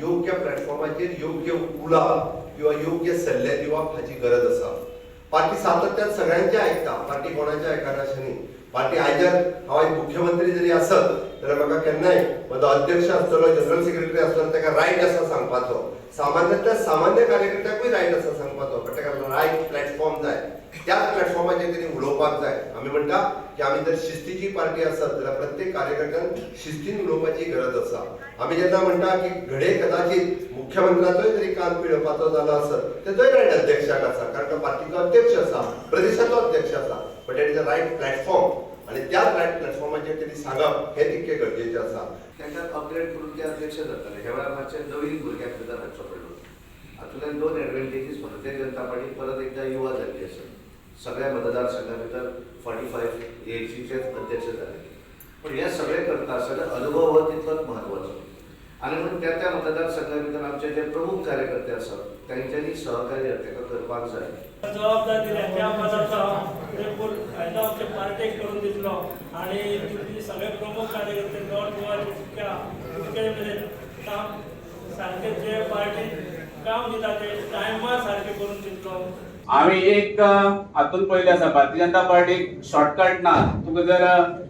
योग्य प्लॅटफॉर्माचेर योग्य उलोवप किंवा योग्य सल्ले दिवप हाची गरज आसा. पार्टी सातत्यान सगळ्यांचे आयकता, पार्टी कोणाचे आयकना अशें न्ही. पार्टी आयजर हांव आयज मुख्यमंत्री जरी आसत जाल्यार म्हाका केन्नाय म्हजो अध्यक्ष आसतलो, जनरल सेक्रेटरी आसतलो, ताका रायट आसा सांगपाचो. सामान्यांतल्या सामान्य कार्यकर्त्याकूय रायट आसा सांगपाचो, बट ताका रायट प्लॅटफॉर्म जाय, त्याच प्लॅटफॉर्माचेर तेणी उलोवपाक जाय. आमी म्हणटा की आमी जर शिस्तीची पार्टी आसत जाल्यार प्रत्येक कार्यकर्त्यान शिस्तीन उलोवपाची गरज आसा. आमी जेन्ना म्हणटा की घडये कदाचित मुख्यमंत्र्याचोय जरी कान पिळपाचो जालो आसत, तेचोय रायट अध्यक्षाक आसा, कारण तो पार्टीचो अध्यक्ष आसा, प्रदेशाचो अध्यक्ष आसा. But that is a right platform आनी त्याच रायट प्लॅटफॉर्माचेर तेणी सांगप हें तितकें गरजेचें आसा. तांकां अपग्रेड करून ते अध्यक्ष जाताले. ह्या वेळार मातशें नवीन भुरग्यांक सुद्दां हाडचो पडलो. हातूंतल्यान दोन एडवांटेजीस. भारतीय जनता पार्टी परत एकदा युवा जाल्ली आसा. सगळ्या मतदारसंघा भितर 45 एजीचेच अध्यक्ष जाले. पण हे सगळे करता आसतना अनुभव हो तितलोच म्हत्वाचो आनी म्हणून त्या त्या मतदारसंघा भितर आमचे जे प्रमुख कार्यकर्ते आसात, तांच्यांनी सहकार्य ताका करपाक जाय. जबाबदारी दिल्या, त्या पदाचो हांव पुरेपूर फायदो आमच्या पार्टेक करून दितलो आनी तितले सगळे प्रमुख कार्यकर्ते नॉर्थ गोवा जितक्या तितके मेरेन काम सारकें, जे पार्टीन काम दिता ते टायमार सारकें करून दितलो. आम्ही एक हातून पयले आसा, भारतीय जनता पार्टीक शॉर्टकट ना. तुका जर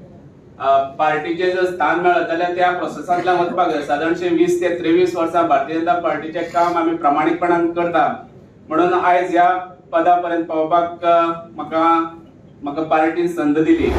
पार्टीचे जर स्थान मेळत जाल्यार त्या प्रोसेसांतल्यान वचपाक जाय. सादारणशे 20 ते 23 वर्सां भारतीय जनता पार्टीचें काम आमी प्रामाणीकपणान करता, म्हणून आयज ह्या पदा पर्यंत पावपाक म्हाका म्हाका पार्टीन संद दिली.